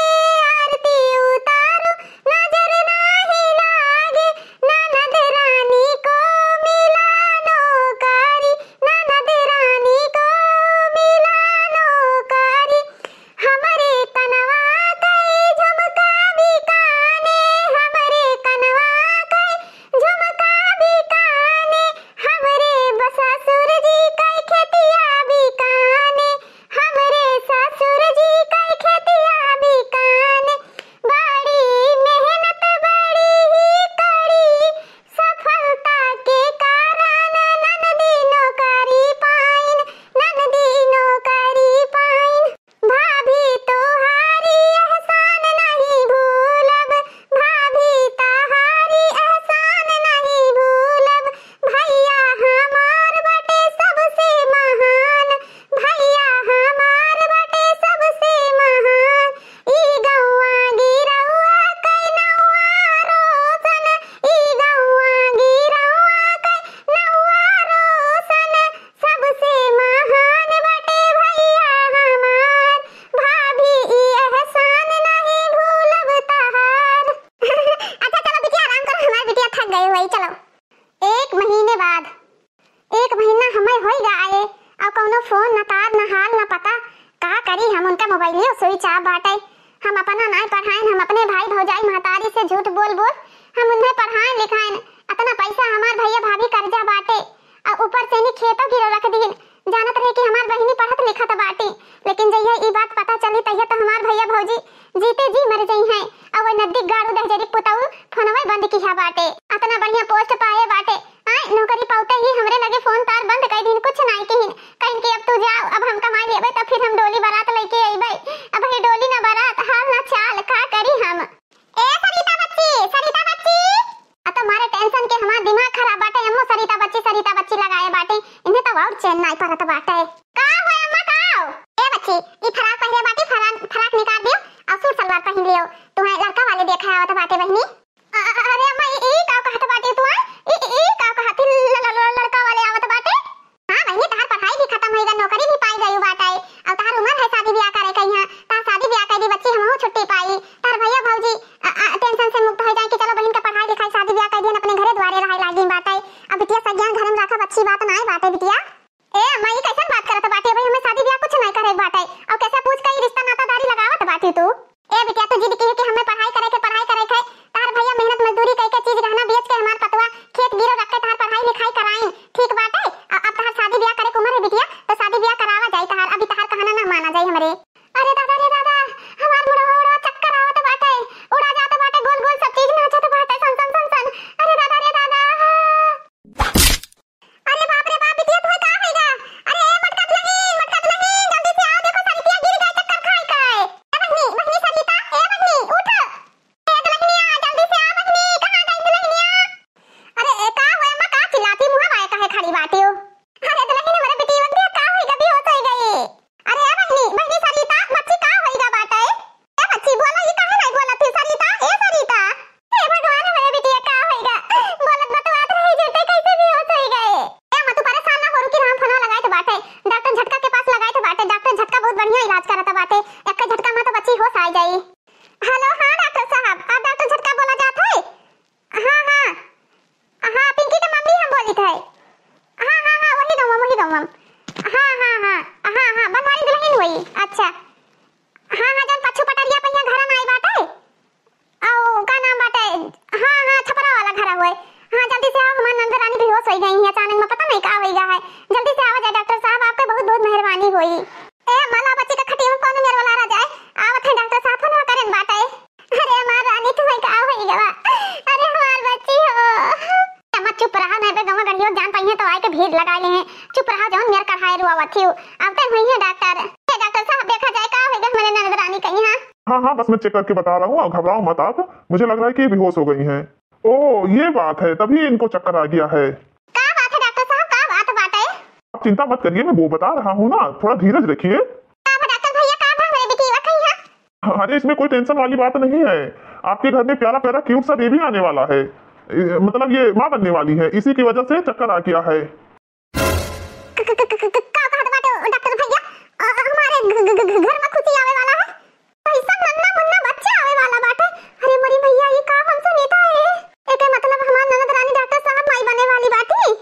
आरती उतारू नजर नाही लागे, ननद रानी को मिला नौकरी, ननद रानी को मिला नौकरी। हमरे कनवा कई झुमका बिकाने, हमरे कनवा कई झुमका बिकाने, हमरे ससुर जी कई खेतिया बिकाने, हमरे ससुर जी कई खेतिया बिकाने। बड़ी मेहनत बड़ी ही कड़ी, सफलता के कारण ननदी नौकरी पाइन, ननदी नौकरी पाइन। भाभी तोहारी एहसान नहीं भूलब, भाभी तोहारी एहसान नहीं भूलब। भैया हमार बटे सबसे महान, भैया हमार बटे सबसे महान। ई गौआ गिरौआ कई नौआ रोशन, ई गौआ गिरौआ कई नौआ रोशन। सबसे महान बाटे भैया हमार, भाभी ई एहसान नहीं भूलब तहार। अच्छा चलो बिटिया, आराम करो, हमार बिटिया थक गई हुई, चलो। एक महीने बाद, एक महीना हमें होई गा आए, और कौनो फोन न तार, न हाल, न पता। का करी हम, उनका मोबाइलियो switch off बाटे। हम अपना नाई पढ़ाइन, हम अपने भाई भौजाई महतारी से झूठ बोल बोल हम उन्हें पढ़ाइन लिखाइन। अतना पैसा हमार भैया भाभी कर्जा बाटे, आ ऊपर से इन्हीं खेतो गिरो रख दीन। जानत रहे कि हमार बहिनी पढ़त लिखत बाटी, लेकिन जहिया ई बात पता चली तहिया तो हमार भैया अउते ही हमरे लगे फोन तार बंद कइ दिहिन, कुछ नाहीं किहिन। कहिन कि अब तू जाओ, अब हम कमाइ लेबे, तब फिर हम डोली बारात लइके अइबे। अब ये डोली ना बारात, हाल ना चाल, का करी हम? ए सरिता बच्ची, सरिता बच्ची, आ तो मारे टेंशन के हमार दिमाग खराब बाटे। अम्मो सरिता बच्ची, सरिता बच्ची लगाए बाटे, इन्हें तो और चैन नाहीं परत बाटे। का हो अम्मा, का हो? ए बच्ची, ई फराक पहिरे बाटी, फराक, फराक निकाल दियो अउर सूट सलवार पहिन लियो, तुम्हें लड़का वाले देखे आवत बाटे बहिनी। अ-, अ-, अरे अम्मा, ई, ई का कहत बाटी तू, आ? ई, ई, ई का कहत, ल-, ल-, ल-, लड़का वाले आवत बाटे? हाँ बहिनी, तहार पढ़ाई भी खतम होइगा, नौकरी भी पाइ गयू बाटे, अउर तहार उमर है शादी ब्याह करे के, यहाँ तहार शादी ब्याह कर दी बच्ची, हमहू छुट्टी पाई, तहार भइया भौजी, अ, अ, टेंशन से मुक्त होइ जाए कि चलो बहिन के पढ़ाई लिखाई, शादी ब्याह कर दिहन, अपने घरे द्वारे रहे लागी बाटे। अब बिटिया सज्ञान घर में रखब अच्छी बात नाहीं बाटे बिटिया। ए अम्मा, ई कैसन बात करत बाटे? अभी हमें शादी ब्याह कुछ नाहीं करे के बाटे, अउर कैसे पूछ के ई रिश्ता नातादारी लगावत बाटी तू? ए बिटिया, तू जिद किहे कि हमें पढ़ाई करे के, पढ़ाई करे के, तहार भइया मेहनत मजदूरी कइ के चीज गहना बेच के हमार पतवा खेत गिरो रख के तहार पढ़ाई लिखाई कराई, ठीक बाटे? अ-, अब तहार शादी ब्याह करे के उमर है बिटिया, तो शादी ब्याह करावा जाई तहार, अभी तहार कहना ना माना जाई हमरे। अरे दादा रे दादा, हमार मुड़वा उड़वा चक्कर आवत बाटे, उड़ा जात बाटे, गोल गोल सब चीज नाचत बाटे, सन सन सन सन। अरे दादा रे दादा। अरे बाप रे बाप, बिटिया तोहे का होइगा? अरे ए मटका दुलहिन, मटका दुलहिन, जल्दी से आओ, देखो सरितिया गिर गए चक्कर खाई के। ए बहिनी, बहिनी सरिता, ए बहिनी, उठ। ए दुलहिनिया, जल्दी से आ बहिनी, कहाँ गई दुलहिनिया? अरे ए का होए माँ, का चिल्लाती मुँह बाए काहे खड़ी बाटी हो? अरे दुलहिन, हमारे बिटिया का होइगा, बेहोश होइ गई। अरे ए बहिनी, बहिनी सरिता, बच्ची का होइगा बाटे? ए बच्ची, बोला, ई काहे नाहीं बोलत ही? सरिता, ए सरिता। हे भगवान, हमरे बिटिया का होइगा? बोलत बतवात रही, जैसे कैसे बेहोश होइ गए। ए अम्मा, तू परेशान ना हो, रुकी, हम फोनवा लगाइत बाटे, डॉक्टर झटका के पास लगाइत बाटे, डॉक्टर झटका बहुत बढ़िया इलाज करत बाटे, एक झटका में तो बच्ची होश आ जाई। हेलो, हाँ डॉक्टर साहब, आप डॉक्टर झटका बोला जात है? हाँ, हाँ, हाँ, पिंकी के मम्मी हम बोलित है। हाँ, हाँ, हाँ, वही गाँव, वही गाँव। हाँ, हाँ, हाँ, हाँ, हाँ, बनवारी दुलहिन हुई। अच्छा, हाँ, हाँ, जौन पच्छू पटरिया पहिया घर में आई बाटे। अउ का नाम बाटे? हाँ, हाँ, छपरा वाला घर हुए। हाँ, जल्दी से आओ, हमार नंद रानी बेहोश होइ गई है अचानक में, पता नहीं का होइगा है। जल्दी से आवा जाए डॉक्टर साहब, आपके बहुत बहुत मेहरबानी होई। ए अम्मा, ला बच्ची का खटिया में कौन मेर वाला रह जाए, आवत है डॉक्टर साहब, फोन करेन बाटे। अरे हमार रानी, तुम्हें का होइगा? अरे हमार बच्ची हो। अम्मा चुप रहा, नहीं पे गवा गड़ियो जान पाई है तो आए के भीड़ लगा ले हैं। चुप रहा, जौन मेर कढ़ाए रुआवत थी, अब तक हुई है डॉक्टर। ए डॉक्टर साहब, देखा जाए का होइगा हमारे ननद रानी कहीं। हाँ, हाँ, हाँ, बस मैं चेक करके बता रहा हूँ, घबराओ मत आप। मुझे लग रहा है कि ये बेहोश हो गई हैं। ओ, ये बात है, तभी इनको चक्कर आ गया है। का बात है डॉक्टर साहब, का बात बाटे? आप चिंता मत करिए, मैं वो बता रहा हूँ ना, थोड़ा धीरज रखिए। का बा डॉक्टर भैया, का बा हमरे बिटिया कहीं है? अरे, इसमें कोई टेंशन वाली बात नहीं है। आपके घर में प्यारा प्यारा क्यूट सा बेबी आने वाला है। ए, मतलब ये माँ बनने वाली है, इसी की वजह से चक्कर आ गया है। क-, क-, क-, क-, क-, का कहत बाटे डॉक्टर भैया? अ, हमारे घ-, घ-, घ-, घ-, घर में खुशी आवे वाला है। कैसन नन्ना मुन्ना बच्चा आवे वाला बाटे। अरे मोरी भैया, ये का हम सुनीता है? एके मतलब हमार ननद रानी डॉक्टर साहब माई बने वाली बाटी।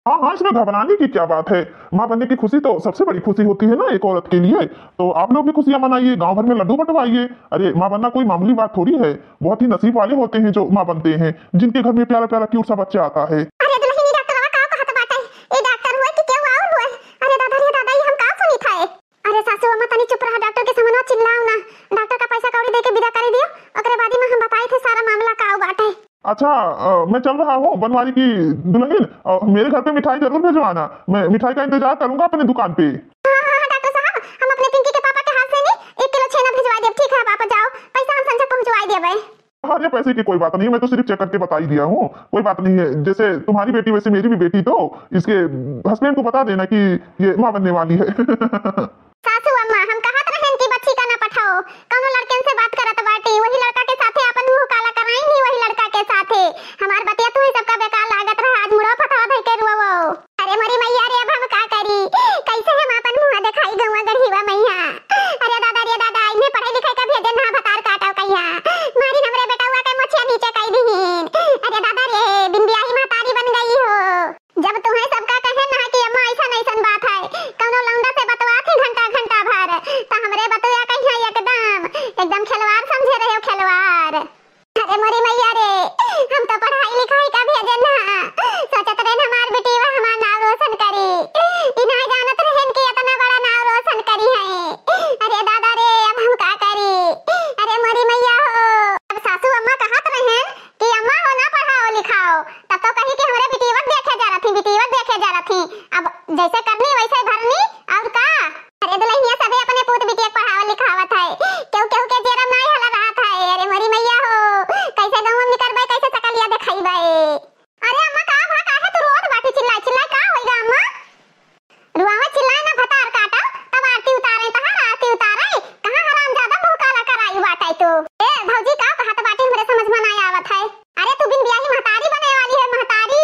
हाँ, हाँ, इसमें घबराने की क्या बात है? माँ बनने की खुशी तो सबसे बड़ी खुशी होती है ना एक औरत के लिए। तो आप लोग भी खुशियाँ मनाइए, गांव भर में लड्डू बंटवाइए। अरे, माँ बनना कोई मामूली बात थोड़ी है। बहुत ही नसीब वाले होते हैं जो माँ बनते हैं, जिनके घर में प्यारा प्यारा क्यूट सा बच्चा आता है। अरे दुलहिनी, डॉक्टरवा का कहत बाटे? ई डॉक्टर हुए कि केहू और हुए? अरे दादा रे दादा, ई हम का सुनित है? अरे सासू अम्मा, तनी चुप रहा, डॉक्टर के समनवा चिल्लाओ ना। डॉक्टर का पैसा कौड़ी दे के विदा करी दियो, ओकरे बाद में हम बताई थे सारा मामला का बाटे। अच्छा, अ, मैं चल रहा हूँ बनवारी की दुलहिन, अ, मेरे घर पे मिठाई जरूर भिजवाना, मैं मिठाई का इंतजार करूंगा अपनी दुकान पे। हाँ, हाँ, हाँ, डॉक्टर साहब, हम अपने पिंकी के पापा के हाथ से नहीं एक किलो छेना भिजवा देब, ठीक है? आप जाओ, पैसा हम संझा पहुँचवा देबे। अरे, पैसे की कोई बात नहीं है, मैं तो सिर्फ चेक करके बता ही दिया हूँ, कोई बात नहीं है। जैसे तुम्हारी बेटी वैसे मेरी भी बेटी, तो इसके हस्बैंड को बता देना कि ये माँ बनने वाली है। सासू अम्मा, हम कहत रहन कि बच्ची का ना पठाओ, कौनो लड़कन से बात करत बाटी, वही लड़का के साथे आपन मुंह काला कराई नहीं, वही लड़का के साथे। हमार बतिया तुम्हें सबका बेकार लागत रहा, आज मुड़वा फतवा धइ के रुआवो। अरे मोरी मैया रे, अब हम का करी, कैसे हम आपन मुंह दिखाई गौवा गढ़ीवा मैया। अरे दादा रे दादा, इन्हें पढ़े लिखे का भेजे ना भतार काटो कहिया, मारी हमरे बेटौआ के मोछिया नीचे कई दीन। अरे दादा रे, बिन बियाही महतारी बन गई हो। जब तुम्हें सबका कहे ना कि अम्मा ऐसन ऐसन बात है, कौनो लौंडा से बतवात ही घंटा घंटा भर, तो हमरे बतुआ कहिया एकदम, एकदम खिलवाड़ समझे रहे हो, खिलवाड़। अरे मोरी मैया रे, हम तो पढ़ाई लिखाई का भेजे ना, सोचत रहन हमार बिटिया हमार नाव रोशन करी, ई ना जानत रहन कि इतना बड़ा नाव रोशन करी है। अरे दादा रे, अब हम का करी? अरे मोरी मैया हो, अब सासू अम्मा कहत रहन कि अम्मा हो ना पढ़ाओ लिखाओ, तब तो कही कि हमरे बिटिया देखे जा रही, बिटिया जा रही। अब जैसे करनी वैसे भरनी, और का? अरे दुलहिनिया, सभे अपने पूत बिटिया के पढ़ावत लिखावत है, केहू केहू के जेरब नाई हला रहत है। अरे मोरी मैया हो, कैसे गाँव में निकरबे, कैसे सकलिया देखइबे? अरे अम्मा, का भा, काहे तू रोत बाटी चिल्लाए चिल्लाए, का होइगा अम्मा? रुआवा चिल्लाए ना, भतार काटा, तब आरती उतारे, तहार आरती उतारे, कहाँ हरामजादा मुँह काला कराई बाटे तू? ए भौजी, का कहत बाटी, हमरे समझ में नाई आवत है। अरे तू बिन बियाही महतारी बने वाली है, महतारी,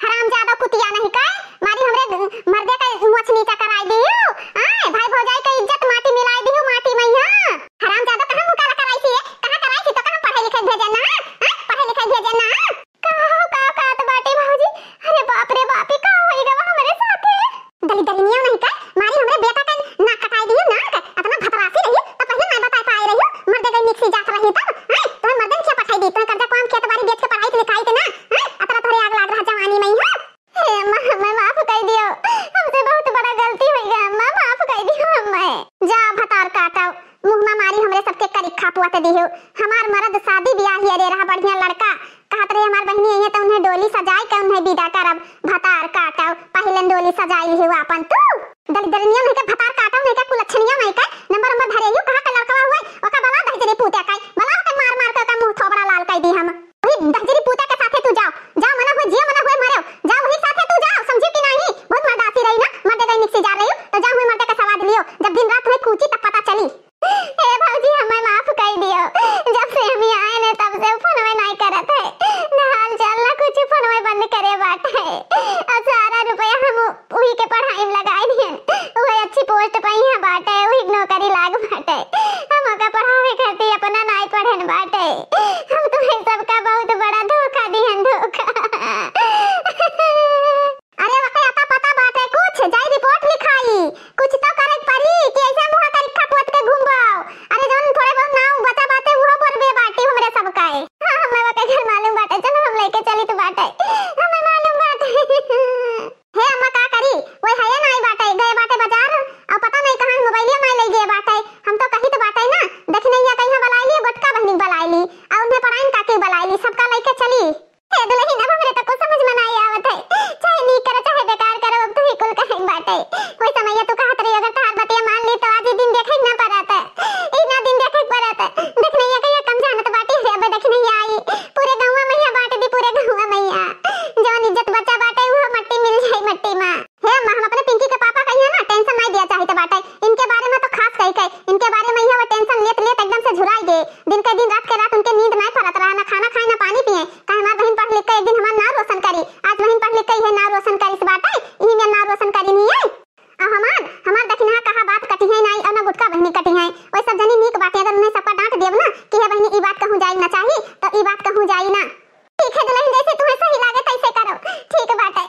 हरामजादा कुतिया नहीं का, मारी हमरे मर्दे का मोछ नीचा कराई दियो, आय, भाई भौजाई का इज्जत माटी मिलाई दियो, माटी में यहाँ। हरामजादा, कहाँ मुँह काला कराई सी, कहाँ कराई सी, तो कहाँ पढ़े लिखे भेजे ना, आय, पढ़े लिखे भेजे ना। का हो, का कहत बाटी भौजी? अरे बाप रे बाप, ई का होई गवा हमरे साथे? दलिदरिनिया नहीं का, मारी हमरे बेटा का नाक कटाई दियो, नाक। अतना भतरासी रही, तो पहले ना बताए पाए रही, मर्दे गई मिक्सी जात रही तब, हैं? तुम्हें मर्दे के पठाई दी, तुम्हें कर्जा काम खेत बारी बेच के पढ़ाई लिखाई के ना, हैं? अतना तोहरे आग लाग रहा जवानी में ही, हाँ? हे अम्मा, हमें माफ कर दियो, हमसे बहुत बड़ा गलती हो गया अम्मा, माफ कर दियो हमें। जा भतार काटा, मुँह में मारी हमरे सबके करिखा पुआत दिहो। हमार मरद शादी बियाह हियरे रहा, बढ़िया लड़का। कहत रहे हमार बहिनी अइहे त उन्हें डोली सजाए के उन्हें विदा करब। भतार काटव, पहिलन डोली सजाई लिहो आपन तू। दलिदरनिया नहीं के, भतार काटव नहीं के, कुलच्छनिया नहीं के, नंबर नंबर धरे यू कहाँ का लड़कवा हुए, ओका बला दहिजरी पूते का, बला ओका मार मार के ओका मुँह थोबड़ा लाल कर दी हम। वही दहिजरी पूते के साथे तू जाओ, जाओ मना हुए जियो मना हुए मरो, जाओ वही साथे तू जाओ, समझियो कि नहीं? बहुत मर्दासी रही ना, मर्दे गई मिक्सी जा रही हो, तो जाओ हुए मर्दे का सवाद लियो, जब दिन रात हुए कूची तब पता चली। ए भौजी, हमें माफ कर दियो। जब से हम यहाँ आए ने, तब से उ फोनवे नाई करत है। ना हाल चाल, ना कुछ, फोनवे बंद करे बाटे। और सारा रुपया हम उ-, उही के पढ़ाई में लगाए दिहन। वही अच्छी पोस्ट पे यहाँ बाटे, वही नौकरी लाग बाटे। हम ओका पढ़ावे खातिर अपना नाई पढ़न बाटे। हम तुम्हें सबका बहुत बड़ा धोखा दिहन, धोखा। अरे वके अता पता बाटे कुछ, जाई रिपोर्ट लिखाई, कुछ तो करे के पड़ी कि ऐसे मुँह करिखा पोत के घूमबो। अरे जौन थोड़े बहुत नाव बचा बाटे उहो बोलबे बाटी हमरे सब काए। हाँ, हमें वके घर मालूम बाटे, चलो हम लेके चली तो बाटे, हमें मालूम बाटे। हे अम्मा का करी, वही है नाई बाटे, गए बाटे बाजार, और पता नहीं कहाँ मोबाइलिया माई ले गए बाटे। हम तो कही तो बाटे ना, देखी नहीं है कहीं बलाई ली, गोटका बहनी बलाई ली, और उन्हें पराइन काकी बलाई ली, सबका लेके चली। हे दुलहिन, अब हमरे तो कुछ समझ में नाई आवत है, चाहे नीक करो चाहे बेकार करो, अब तू ही कुल कहे बाटे। कोई समैया तू कहत रही, अगर तहार बतिया मान ली तो आज ही दिन देखे ना पड़त, ई ना दिन देखे पड़त। देख नहीं है कहिया कम जानत बाटी है, अब देख नहीं आई, पूरे गाँव में यहाँ बांट दी, पूरे गाँव में यहाँ जौन इज्जत बचा बाटे वो मट्टी मिल जाई मट्टी में। हे अम्मा, हम अपने पिंकी के पापा कहिए ना, टेंशन नहीं दिया चाहित बाटे। इनके बारे में तो खास कही के, इनके बारे में यहाँ वो टेंशन लेत लेत एकदम से झुराई गए। दिन के दिन, रात के रात उनके नींद नहीं पड़त रहा, ना खाना खाए, ना पानी पिए। काहे हमार बहिन पढ़ लिख के एक दिन हमार नाव रोशन करी। आज बहिन पढ़ लिख के इहे नाव रोशन करिस बाटे, इही में नाव रोशन करी नहीं है। और हमार, हमार दखिनहा कहा बात कटी है नहीं, और ना गुटका बहिनी कटी है। वही सब जनी नीक बाटे, अगर उन्हें सबका डांट देब ना कि हे बहिनी, ई बात कहूँ जाई ना चाही, तो ई बात कहूँ जाई ना। ठीक है दुलहिन, जैसे तुम्हें सही लागे तैसे करो, ठीक बाटे।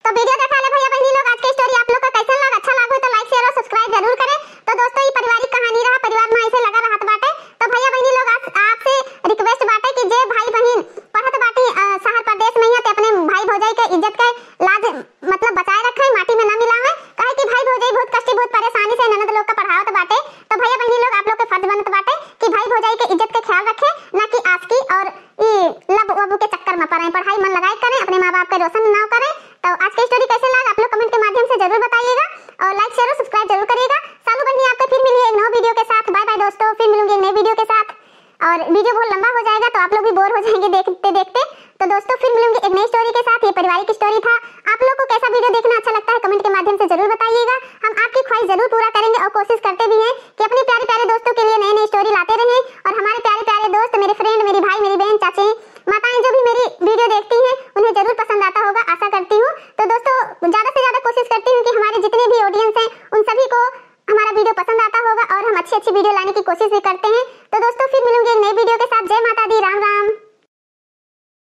तो वीडियो देखा ले भैया बहनी लोग, आज के स्टोरी आप लोग का कैसन लगा? अच्छा लागो तो लाइक, शेयर और सब्सक्राइब जरूर करें। तो दोस्तों, ये पारिवारिक कहानी रहा, परिवार में ऐसे लगा रहत बाटे। तो भैया बहनी लोग, आज आपसे रिक्वेस्ट बाटे कि जे भाई बहन पढ़त बाटी, अ, शहर परदेश में, यहाँ ते अपने भाई भौजाई के इज्जत के लाज मतलब बचाए रखें, माटी में ना मिलावें, काहे कि भाई भौजाई बहुत कष्टी, बहुत परेशानी से ननद लोग का पढ़ावत बाटे। तो भैया बहनी लोग, आप लोग के फर्ज बनत बाटे कि भाई भौजाई के इज्जत के ख्याल रखें, ना कि आशिकी और ई लव वव के चक्कर में पड़ें। पढ़ाई मन लगाए करें, अपने माँ बाप के रोशन ना करें। तो आज के स्टोरी कैसे लगा, आप लोग कमेंट के माध्यम से जरूर बताइएगा और लाइक, शेयर और सब्सक्राइब जरूर करिएगा। सालू बहनी, आपको फिर मिलिए एक नए वीडियो के साथ। बाय बाय दोस्तों, फिर मिलूंगी एक नए वीडियो के साथ। और वीडियो बहुत लंबा हो जाएगा तो आप लोग भी बोर हो जाएंगे देखते देखते। तो दोस्तों, फिर मिलूंगी एक नई स्टोरी के साथ। ये पारिवारिक स्टोरी था। आप लोग को कैसा वीडियो देखना अच्छा लगता है, कमेंट के माध्यम से जरूर बताइएगा। हम आपकी ख्वाहिश जरूर पूरा करेंगे और कोशिश करते